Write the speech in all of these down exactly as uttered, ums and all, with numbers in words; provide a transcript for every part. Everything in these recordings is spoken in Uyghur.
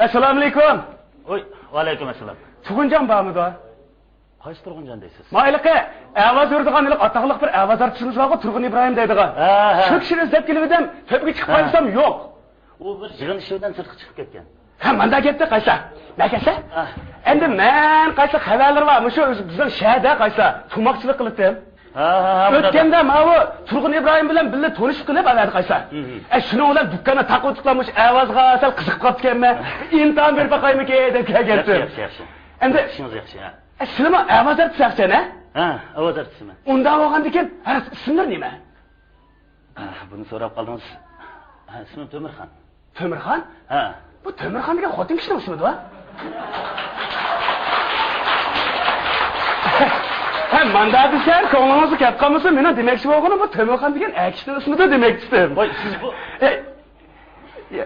ئەسسالامۇئەلەيكۇم. ۋەي، ۋەئەلەيكۇم ئەسسالام. تۇرغۇنجان بارمىدۇ؟ قايسى تۇرغۇنجان دەيسىز؟ ما ھېلىقى ئەۋاز بېرىدىغان ھېلىقى ئاتاقلىق بىر ئەۋاز ئارتىسىمىز بارغۇ، تۇرغۇن ئىبراھىم دەيدىغان. ھە، ھە. شۇ كىشىنى ئىزدەپ كېلىۋىدىم، تۆپىگە چىقىپ قارىسام يوق. ئۇ بىر يىغىن ئىشى بىلەن سىرتقا چىقىپ كەتكەن. ھە، مانداق گەپتە قايسا. نەكەسە؟ ھە. ئەمدى مەن قايسا خەۋەرلىرى بار، مۇشۇ بىزنىڭ شەھەردە قايسا تۇماقچىلىق قىلىتتىم. ھە، ھە، ھە. ئۆتكەندە ماۋۇ تۇرغۇن ئىبراھىم بىلەن بىللە تونۇشۇپ قېلىپ ئەۋەتتى قايسا. ھە، ھە. ئە، شۇنىڭ بىلەن دۇكاننى تاقىۋېتىپلا مۇشۇ ئەۋازغا سەل قىزىقىپ قاپتىكەنمەن. ئىمتىھان بېرىپ باقايمىكىن دەپ كەلگەنتىم. ياخشى، ياخشى، ياخشى. ئەمدى ئىشىڭىز ياخشى، ھە. ئە، سىلىمۇ ئەۋاز ئارتىسى ئەخسەن، ھە؟ ھە، ئەۋاز ئارتىسىمەن. ئۇنداق بولغاندىكىن، ھە، ئىسىملىرى نېمە؟ ھە، بۇنى سوراپ قالدىڭىز. ھە، ئىسمىم تۆمۈرخان. تۆمۈرخان؟ ھە. بۇ تۆمۈرخان دېگەن خوتۇن كىشىنىڭ ئىسمىدۇ؟ ھە، ماندا دېسەم، كۆڭلىڭىزگە كەپ قالمىسۇن، مېنىڭ دېمەكچى بولغىنىم بۇ تۆمۈرخان دېگەن ئەر كىشىنىڭ ئىسمىدۇ دېمەكچىدىم. ۋاي، سىز بۇ ئە، يا،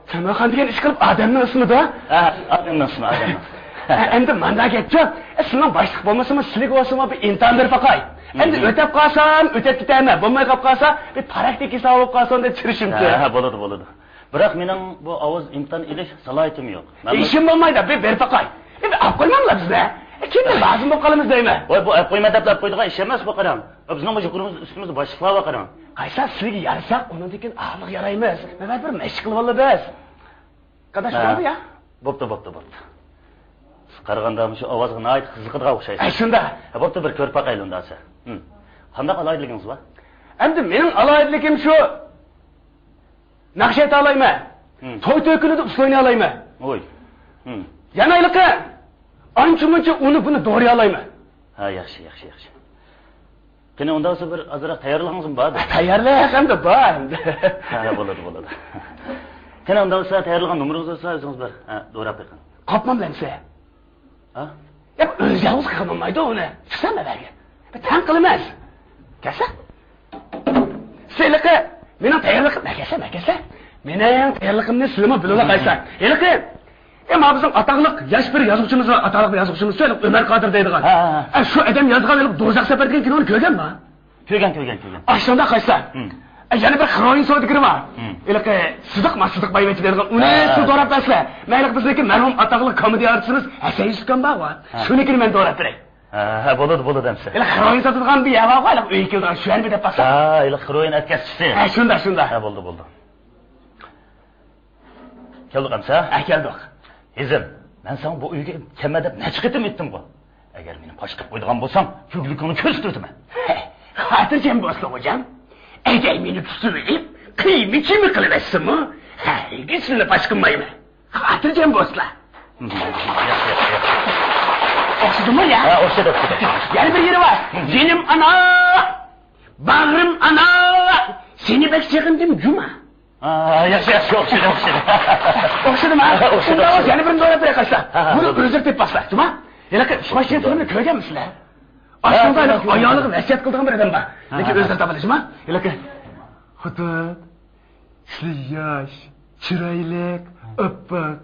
تۆمۈرخان دېگەن ئىشقىلىپ ئادەمنىڭ ئىسمىدۇ؟ ھە، ئادەمنىڭ ئىسمى، ئادەمنىڭ. ھە، ئەمدى مانداق گەپچۇ، ئە، سىزنىڭ باشلىق بولمىسىمۇ، سىلىگە بولسىمۇ بىر ئىمتىھان بېرىپ باقاي. ئەمدى ئۆتەپ قالسام، ئۆتەپ كېتەرمەن، بولماي قاپ قالسا، بىر پاراكتىك ھېسابى بولۇپ قالسۇن دەپ تىرىشىمچۇ. ھە، ھە، بولىدۇ، بولىدۇ. بىراق مېنىڭ بۇ ئاۋاز ئىمتىھان ئېلىش سالاھىيىتىم يوق. مەن ئىشىم بولمايدۇ، بىر بېرىپ باقاي. ئەمدى ئاپ قويماڭلار بىزنى. ئە، كېيىن لازىم بولۇپ قالىمىز دەيمەن. ۋاي، بۇ ئاپ قويما دەپلا ئاپ قويىدىغان ئىش ئەمەس بۇ، قاراڭ. بىزنىڭ مۇشۇ گۇرۇپپىمىز ئۈستىمىزدە باشلىقلار بار، قاراڭ. قايسا سىلىگە يارىساق، ئۇنىڭدىن كېيىن ئارىلىق يارايمىز. مەن بىر مەشىق قىلىۋالىمىز. قانداق بولدى يا؟ بوپتۇ، بوپتۇ، بوپتۇ. سىز قارىغاندا مۇشۇ ئاۋازغا ناھايىتى قىزىقىدىغان ئوخشايسىز. ھە، شۇنداق. ھە، بوپتۇ، بىر كۆرۈپ باقايلى ئۇنداقسا. ھىم. قانداق ئالاھىدىلىكىڭىز بار؟ ئەمدى مېنىڭ ئالاھىدىلىكىم شۇ. ناخشا ئېيتالايمەن. ھىم. توي تۆكۈنىدە ئۇسسۇل ئوينىيالايمەن. ھوي. ھىم. يەنە ھېلىقى ئانچە-مۇنچە ئۇنى-بۇنى دورىيالايمەن. ھە، ياخشى، ياخشى، ياخشى. قېنى، ئۇنداق بولسا بىر ئازراق تەييارلىقىڭىزمۇ بار؟ تەييارلىق ئەمدى بار ئەمدى. ھە، بولىدۇ، بولىدۇ. قېنى، ئۇنداق بولسا تەييارلىغان نومۇرىڭىز بولسا ئۆزىڭىز بىر، ھە، دوراپ بېقىڭ. قاپمام ئەمسە. ھە؟ يا، ئۆزى يالغۇز قىلمايدۇ ئۇنى. چىقسام بەرگە. بىر تەڭ قىلىمىز. كەلسە. سىلىقى. مېنىڭ تەييارلىقىم. مەكەسە، مەكەسە. مېنىڭ تەييارلىقىمنى سىلىمۇ بىلىۋالاقايسا. ھېلىقى. ئە، ما بىزنىڭ ئاتاقلىق ياش بىر يازغۇچىمىز بار، ئاتاقلىق بىر يازغۇچىمىز شۇ ئۆمەر قادىر دەيدىغان. ھە، ھە، ھە. ئە، شۇ ئادەم يازغان ھېلىقى دوزاخ سەپەر دېگەن كىنونى كۆرگەنما؟ كۆرگەن، كۆرگەن، كۆرگەن. ئاشۇنداق قايسا. ھىم. ئە، يەنە بىر خىروئىن سودىگىرى بار. ھىم. ھېلىقى سىدىق ما، سىدىق بايۋەچچە دەيدىغان. ئۇنى ھە، سىز ھە. دوراپ بەرسىلە. مەن ھېلىقى بىزنىڭكى مەرھۇم ئاتاقلىق كومېدىيە ئارتىسىمىز ھەسەن يۈسۈپ ئۇكام بارغۇ. ھە. شۇنىڭكىنى مەن دوراپ بېرەي. ھە، ھە، بولىدۇ، بولىدۇ ئەمسە. ھېلىقى خىروئىن ساتىدىغان بىر يەر بارغۇ، ھېلىقى ئۆيگە كېلىدىغان، شۇ يەرنى بىر دەپ باقسا. ھە، ھېلىقى خىروئىن ئەتكەسچىسى. ھە، شۇنداق، شۇنداق. ھە، بولدى، بولدى. كەلدۇق ئەمسە؟ ھە، كەلدۇق. ھېزىم، مەن ساڭا بۇ ئۆيگە كەلمە دەپ نەچچە قېتىم ئېيتتىمغۇ؟ ئەگەر مېنى پاش قىلىپ قويىدىغان بولساڭ، كۆكلىكىڭنى كۆرسىتىۋېتىمەن. خاتىرجەم بولسۇن، خوجام. ئەگەر مېنى تۇتۇۋېلىپ، قىيما-چىيما قىلىۋەتسىمۇ، ھەرگىز سېنى پاش قىلمايمەن. خاتىرجەم بولسىلا. ياخشى، ياخشى، ياخشى. ئوخشىدىمۇ يا؟ ھە، ئوخشىدى، ئوخشىدى. يەنە بىر يېرى بار. جېنىم ئانا، باغرىم ئانا، سېنى بەك سېغىندىم جۇما. ھە، ياخشى، ياخشى، ئوخشىدى، ئوخشىدى. ئوخشىدىمۇ؟ ئوخشىدى، ئوخشىدى. يەنە بىرىنى دوراپ بېرەي قايسا. ھە، ھە، بۇنى ئۆزلەپ تېپىپ باقسا، جۇما. ھېلىقى ئۇسمان شېرىپنى كۆرگەنمىسىلەر؟ ئاشۇندا ھېلىقى ئايالىغا ۋەسىيەت قىلىدىغان بىر ئادەم بار. لېكىن ئۆزلەپ تاپىلى، جۇما. ھېلىقى خوتۇن. سىلى ياش، چىرايلىق، ئاپئاق.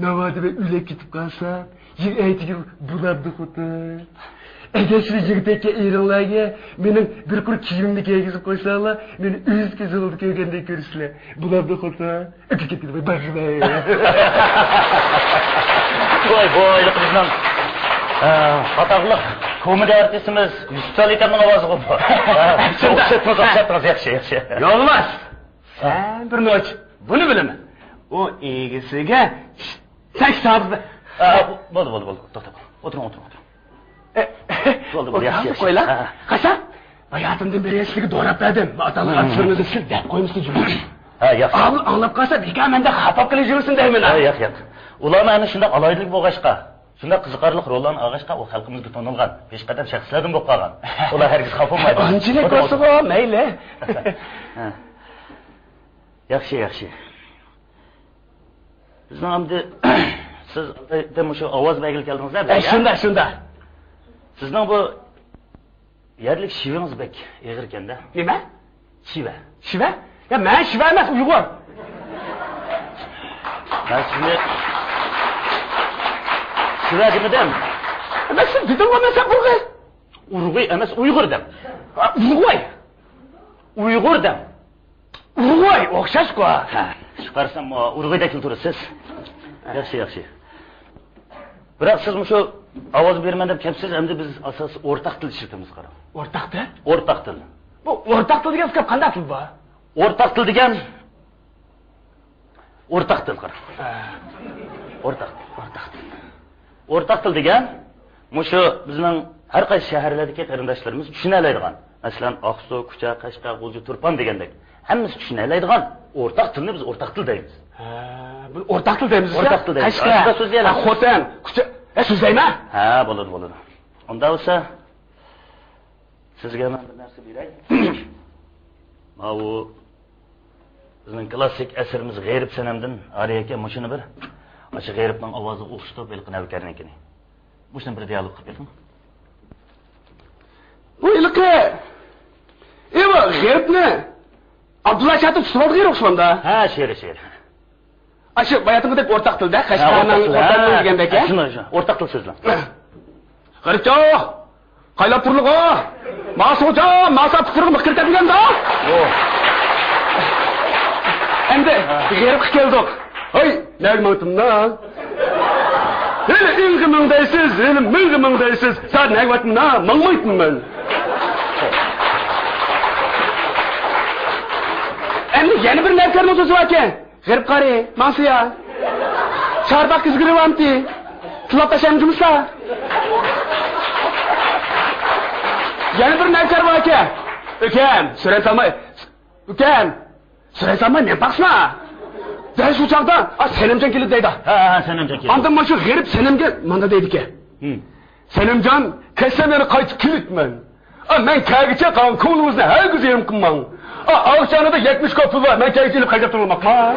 ناۋادا مەن ئۆلۈپ كېتىپ قالسام، يەنە ئەتىگە بولامدۇ خوتۇن؟ ئەگەر سىلى يېڭى تەككەن ئېرىڭلارغا مېنىڭ بىر قۇر كىيىمىمنى كىيگۈزۈپ قويساڭلار، مېنى ئۆز كۆزۈڭلاردا كۆرگەندەك كۆرىسىلەر. بولامدۇ خوتۇن؟ ئۆتۈپ كەتكىلى باشلىماي. ۋاي، بۇ ھېلىقى بىزنىڭ، ئە، ئاتاقلىق كومېدىيە ئارتىسىمىز يۈسۈپ سالىكەمنىڭ ئاۋازىغۇ بۇ. ئوخشاتمىسا، ئوخشاتمىسا، ياخشى، ياخشى. يولۋاس. سەن بىر نوچ، بۇنى بىلىمەن. ئۇ ئىگىسىگە سەكسىز. ئا، بولدى، بولدى، بولدى. توختا، توختا. ئولتۇرۇڭ، ئولتۇرۇڭ، ئولتۇرۇڭ. بولدى، بولدى، ياخشى، ياخشى. قويلا. ھە، ھە. قاچان؟ باياتىندىن بېرى سىزگە دوراپ بەردىم. ئاتالىق ئاتىسىنى سىز دەپ قويمىسىز جۇمۇ. ھە، ياخشى. ئابىل ئاڭلاپ قالسا، بىكار مەندە خاپا قىلىپ يۈرسۇن دەيمەن. ھە، ياق، ياق. ئۇلارمۇ ئەنە شۇنداق ئالاھىدىلىك بولغاچقا، شۇنداق قىزىقارلىق روللارنى ئالغاچقا، ئۇ خەلقىمىزگە تونۇلغان، پېشقەدەم شەخسلەردىن بولۇپ قالغان. ئۇلار ھەرگىز خاپا بولمايدۇ. ئانچىلىك بولسىغۇ، مەيلى. ھە. ياخشى، ياخشى. بىزنىڭ ئەمدى سىز مۇشۇ ئاۋاز بەرگىلى كەلدىڭىز-دە، ئە، بىزگە. شۇنداق، شۇنداق. سىزنىڭ بۇ يەرلىك شىۋىڭىز بەك ئېغىر ئىكەن-دە. نېمە؟ شىۋە. شىۋە؟ يا، مەن شىۋە ئەمەس، ئۇيغۇر. مەن سىزنى شىۋە دېمىدىم. مەن سىز دېدىمغۇ، مەن سەن ئۇرغۇي. ئۇرغۇي ئەمەس، ئۇيغۇر دەڭ. ئۇرغۇي. ئۇيغۇر دەڭ. ئۇرغۇي، ئوخشاشقۇ. ھە، شۇ قارىسام، ئۇرغۇيدەكلا تۇرىسىز. ياخشى، ياخشى. بىراق سىز مۇشۇ ئاۋاز بېرىمەن دەپ كەپسىز، ئەمدى بىز ئاساسىي ئورتاق تىل ئىشلىتىمىز، قاراڭ. ئورتاق تىل؟ ئورتاق تىل. بۇ ئورتاق تىل دېگەن گەپ قانداق تىل بۇ؟ ئورتاق تىل دېگەن، ئورتاق تىل، قاراڭ. ھە. ئورتاق تىل. ئورتاق تىل. ئورتاق تىل دېگەن مۇشۇ بىزنىڭ ھەر قايسى شەھەرلەردىكى قېرىنداشلىرىمىز چۈشىنەلەيدىغان، مەسىلەن، ئاقسۇ، كۇچا، قەشقەر، غۇلجا، تۇرپان دېگەندەك ھەممىسى چۈشىنەلەيدىغان ئورتاق تىلنى بىز ئورتاق تىل دەيمىز. ھە، بۇ ئورتاق تىل دەيمىز. ئورتاق تىل دەيمىز. قەشقەر، ئاشۇنداق سۆزلىيەلەيمىز. ھە، خوتەن، كۇچا، ھە، سۆزلەيمەن. ھە، بولىدۇ، بولىدۇ. ئۇنداق بولسا، سىزگە مەن بىر نەرسە بېرەي. ماۋۇ بىزنىڭ كلاسسىك ئەسىرىمىز غېرىب سەنەمدىن ئارىيەكە مۇشۇنى بىر، ئاشۇ غېرىبنىڭ ئاۋازىغا ئوخشىتىپ ھېلىقى نەۋكەرنىڭكىنى. مۇشۇنى بىر دىيالوگ قىلىپ بېقىڭ. بۇ ھېلىقى، ئى، بۇ غېرىبنى ئابدۇللا شاتىپ تۇتۇۋالدى غېرىب ئوخشىغاندا. ھە، شېرى، شېرى. ئاشۇ باياتىنقىدەك ئورتاق تىلدە، ھە، قەشقەرنىڭ ئورتاق تىل، ئورتاق تىلى ھە، دېگەندەك، ھە؟ شۇنداق، شۇنداق. ئورتاق تىل سۆزلەڭ. غېرىپجان، قايلاپ تۇرلىغۇ؟ ماسۇجان، ماسا پۇتلىرىغا مىخ كىرىتەپ دېگەندە. ئو. ئەمدى ھە. غېرىبقا كەلدۇق. ھاي، نەگە ماڭتىمنا؟ ھېلى ئىڭغا مىڭ دەيسىز، ھېلى مىڭغا مىڭ دەيسىز. سا نەگە ۋاتمىنا؟ ماڭمايتىمەن. ئەمدى يەنە بىر نەۋكەرنىڭ سۆزى باركەن. غېرىب قارى، ماڭسىيا. چارباغ كىزگىرىۋامتى. تىللاپ تاشلامجىمىسا. يەنە بىر نەۋكەر بار ئىكەن. ئۇكام، سۈرەن سالماي. ئۇكام، سۈرەن سالماي نېمە باقسىنا؟ دەل شۇ چاغدا، ئا، سەنەمجان كېلىدۇ دەيدۇ. ھە، ھە، سەنەمجان كېلىدۇ. ئاندىن مانا شۇ غېرىب سەنەمگە مانا دەيدىكەن. ھىم. سەنەمجان، كەلسەم يەنە قايتىپ كېلىدىمەن. ئا، مەن كەلگۈچە قالغان كۆڭلىڭىزنى ھەرگىز يېرىم قىلماڭ. ئا، ئاغچانىدا يەتمىش كوپى بار، مەن كەلگۈچە ئېلىپ خەجلەپ تۇرۇڭ، ماقۇل؟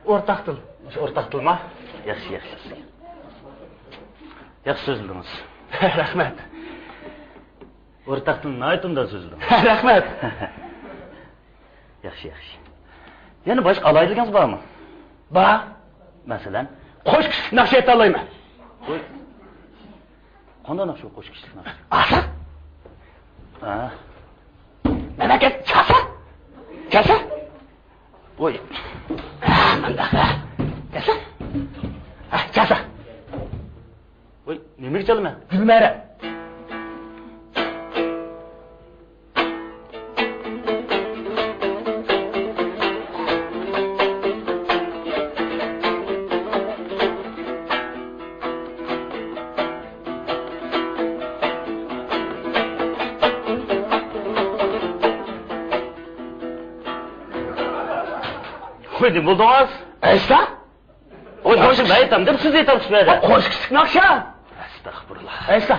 ئورتاق تىل. ئورتاق تىلما؟ ياخشى، ياخشى. ياخشى سۆزلىدىڭىز. رەھمەت. ئورتاق تىلنى ناھايىتى ئوبدان سۆزلىدىڭىز. رەھمەت. ياخشى، ياخشى. يەنە باشقا ئالاھىدىلىكىڭىز بارمۇ؟ بار. مەسىلەن؟ قوش كىشىلىك ناخشا ئېيتالايمەن. قوي. قانداق ناخشا بۇ قوش كىشىلىك ناخشا؟ ئاھا. ھە. مەمەكەت چالسا. چالسا. ۋوي. ھە، مۇنداق. چالسا. ھە، چالسا. ۋوي، نېمىگە چالىمەن؟ گۈلمەرەم. ۋوي، نېمە بولدىڭىز؟ ئەيسا؟ ۋوي، ناخشا مەن ئېيتامدىم، سىز ئېيتامسىز بۇ يەردە؟ قوش كىشىلىك ناخشا. ئەستەغپۇرۇللا. ئەيسا.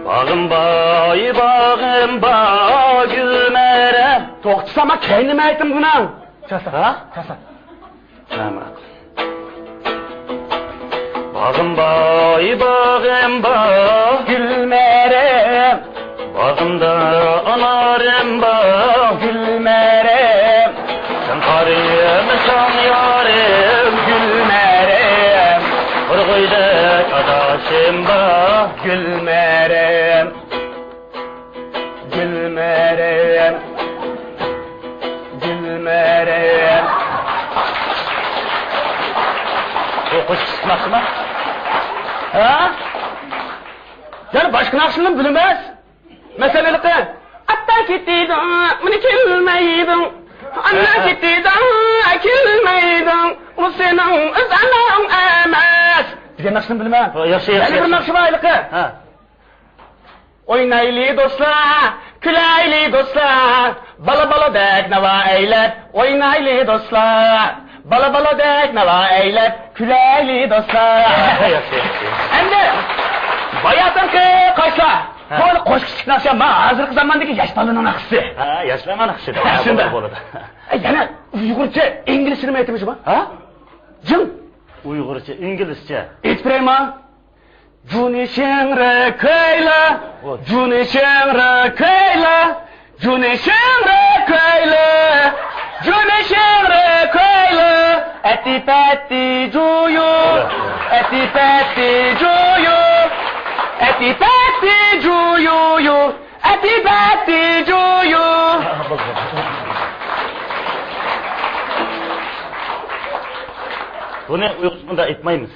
باغىم باي، باغىم باي، گۈلمەرەم. توختىسا، ما كەينىمە ئېيتىم بۇنىڭ. چاسا. ھە؟ چاسا. ھە، ماقۇل. باغىم باي، باغىم باي، گۈلمەرەم. باغىمدا ئانارىم بار، گۈلمەرەم. سەن قارىمىساڭ يارىم، گۈلمەرەم. بىر غويدەك ئاداشىم بار، گۈلمەرەم. گۈلمەرەم. گۈلمەرەم. بۇ قوشۇق چىقماقچىما؟ ھە؟ يەنە باشقا ناخشىلىرىنى بىلىمىز. مەسىلەن، ھېلىقى، ئاتتا كېتىدۇ، مېنى كۈلمەيدۇ. ئانا كېتىدۇ، كۈلمەيدۇ. بۇ سېنىڭ ئۆز ئاناڭ ئەمەس. دېگەن ناخشىنى بىلىمەن. ياخشى، ياخشى، يەنە بىر ياخشى. ناخشا بار ھېلىقى. ھە. ئوينايلى دوستلار، كۈلەيلى دوستلار. بالا بالىدەك ناۋا ئەيلەپ، ئوينايلى دوستلار. بالا بالىدەك ناۋا ئەيلەپ، كۈلەيلى دوستلار. ياخشى، ياخشى. ئەمدى باياتىنقى قايسىلار؟ ھە. بۇ قوشۇق كىچىك ناخشا، ما ھازىرقى زاماندىكى ياش بالىنىڭ ناخشىسى. ھە، ياشلارنىڭ ناخشىسى. ھە، شۇنداق. بولىدۇ، بولىدۇ. ئە، يەنە ئۇيغۇرچە، ئىنگلىزچىنىمۇ ئېيتىمىزمۇ؟ ھە؟ جىڭ. ئۇيغۇرچە، ئىنگلىزچە. ئېيتىپ بېرەيمۇ؟ 主你生日快乐，祝你生日快乐，祝你生日快乐，祝你生日快乐，Happy birthday to you, Happy birthday to you, ئەتى پەتى جۇيۇيۇ، ئەتى پەتى جۇيۇ. بۇنى ئۇيغۇرچە بۇنداق ئېيتمايمىز.